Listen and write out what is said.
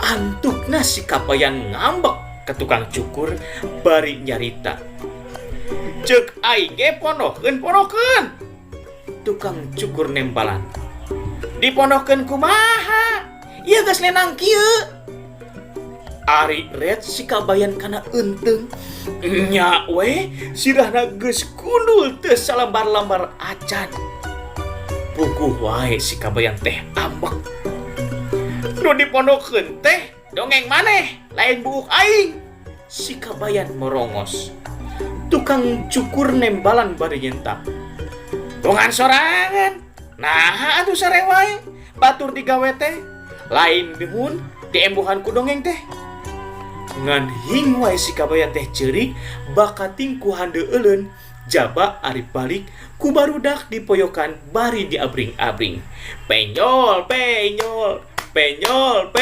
Antukna si Kabayan ngambek ke tukang cukur bari nyarita. "Cek aing ge pondokeun, pondokeun." Tukang cukur nembalan. "Dipondokeun kumaha? Ieu geus lenang kieu." Ari ret si Kabayan kana eunteung. Nya we, sirahna geus gundul teu salambar-lambar acan. Puguh wae si Kabayan teh ambek. "Nu dipondokeun teh dongeng maneh, lain buuk aing." Si Kabayan merongos. Tukang cukur nembalan bari nyentak. "Bongan sorangan. Nah, atuh sare wae. Batur digawe teh. Lain mun diembuhan ku dongeng teh." Ngan hing wae si Kabayan teh ceurik bakating ku handeueuleun jaba ari balik ku barudak dipoyokan bari diabring-abring. Penyol, penyol, penyol, penyol.